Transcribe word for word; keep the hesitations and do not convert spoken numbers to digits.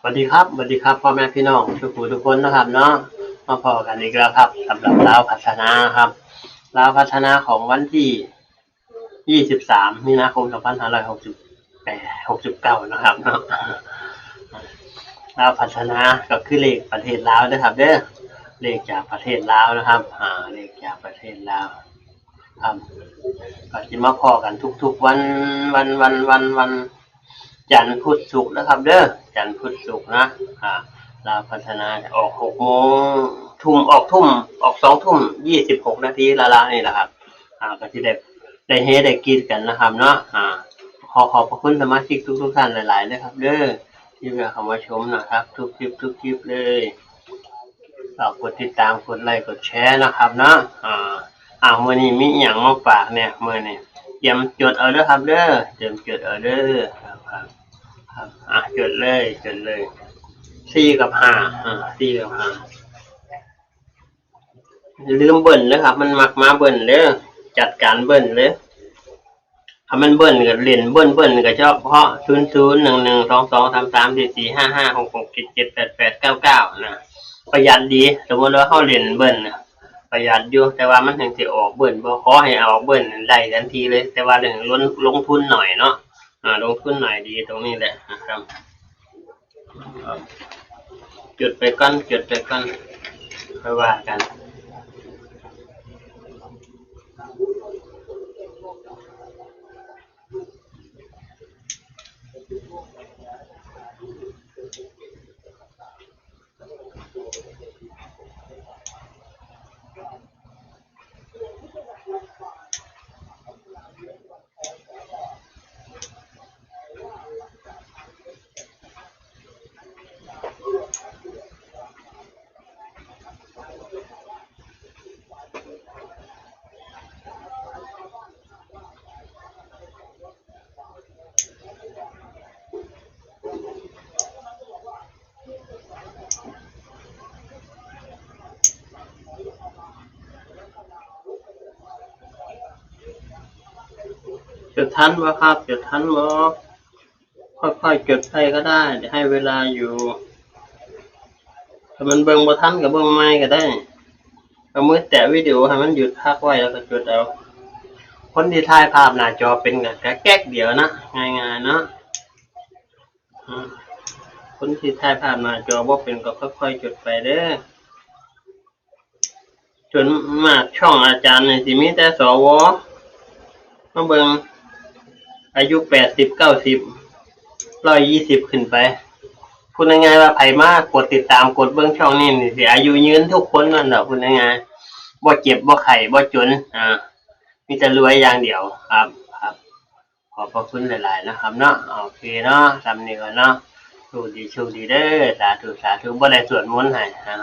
สวัสดีครับ สวัสดีครับ พ่อแม่พี่น้องทุกผู้ทุกคนนะครับเนาะ มาพ้อกันอีกแล้วครับ สำหรับลาวพัฒนาครับ ลาวพัฒนาของวันที่ ยี่สิบสาม มีนาคม สองพันห้าร้อยหกสิบแปด หกสิบเก้า นะครับเนาะ ลาวพัฒนาก็คือเลขประเทศลาวนะครับเด้อ เลขจากประเทศลาวนะครับ อ่า เลขจากประเทศลาวครับ ก็สิมาพ้อกันทุกๆวัน วัน วัน วัน วันจันทร์พุธศุกร์นะครับเด้อ จันทร์พุธศุกร์นะ อ่า ลาวพัฒนาออกหกโมง ทุ่ม ออกทุ่ม ออกสองทุ่มยี่สิบหกนาทีลาวๆนี่แหละครับ อ่า ก็สิได้ ได้เฮได้กรี๊ดกันนะครับเนาะ อ่า ขอขอบพระคุณสมาชิกทุกๆท่านหลายๆนะครับเด้อ ที่เข้ามาชมนะครับ ทุกคลิปทุกคลิปเลย ฝากกดติดตาม กดไลค์ กดแชร์นะครับเนาะ อ่า อ่า มื้อนี้มีอิหยังมาฝากเนี่ย มื้อนี้เตรียมจดเอาเด้อครับเด้อ เตรียมจดเอาเด้อ ครับ ครับ ครับ อ่ะ จดเลย จดเลย สี่ กับ ห้า อ่า สี่ กับ ห้า ลืมเบิ้ลนะครับ มันมักมาเบิ้ลเด้อ จัดการเบิ้ลเลย ถ้ามันเบิ้ลก็เล่นเบิ้ล เบิ้ลก็เฉพาะ ศูนย์ศูนย์ หนึ่งหนึ่ง สองสอง สามสาม สี่สี่ ห้าห้า หกหก เจ็ดเจ็ด แปดแปด เก้าเก้า นะ ประหยัดดี สมมุติว่าเฮาเล่นเบิ้ลน่ะ ประหยัดอยู่ แต่ว่ามันถึงสิออกเบิ้ลบ่ ขอให้ออกเบิ้ลได้ทันทีเลย แต่ว่าเรื่องลง ลงทุนหน่อยเนาะ อ่า ลงทุนหน่อยดีตรงนี้แหละนะครับ จดไปก่อน จดไปก่อน ค่อยว่ากัน จดทันบ่ครับ จดทันบ่ ค่อยๆจดไปก็ได้ เดี๋ยวให้เวลาอยู่ ถ้ามันเบิ่งบ่ทันก็เบิ่งใหม่ก็ได้ เอามือแตะวิดีโอให้มันหยุดพักไว้แล้วก็จดเอา คนที่ถ่ายภาพหน้าจอเป็นก็แค่แก๊กเดียวนะ ง่ายๆเนาะ อืม คนที่ถ่ายภาพหน้าจอบ่เป็นก็ค่อยๆจดไปเด้อ ส่วนมากช่องอาจารย์นี่สิมีแต่ สว มาเบิ่ง อายุ แปดสิบ เก้าสิบ ร้อยยี่สิบ ขึ้นไป พูดง่ายๆว่าไผมากดติดตาม กดเบิ่งช่องนี้นี่สิอายุยืนทุกคนนั่นแหละ พูดง่ายๆ บ่เจ็บ บ่ไข้ บ่จน อ่า มีแต่รวยอย่างเดียว ครับ ครับ ขอบพระคุณหลายๆนะครับเนาะ โอเคเนาะ ส่ำนี้ก่อนเนาะ โชคดี โชคดีเด้อ สาธุ สาธุ บ่ได้สวดมนต์ให้ อ่า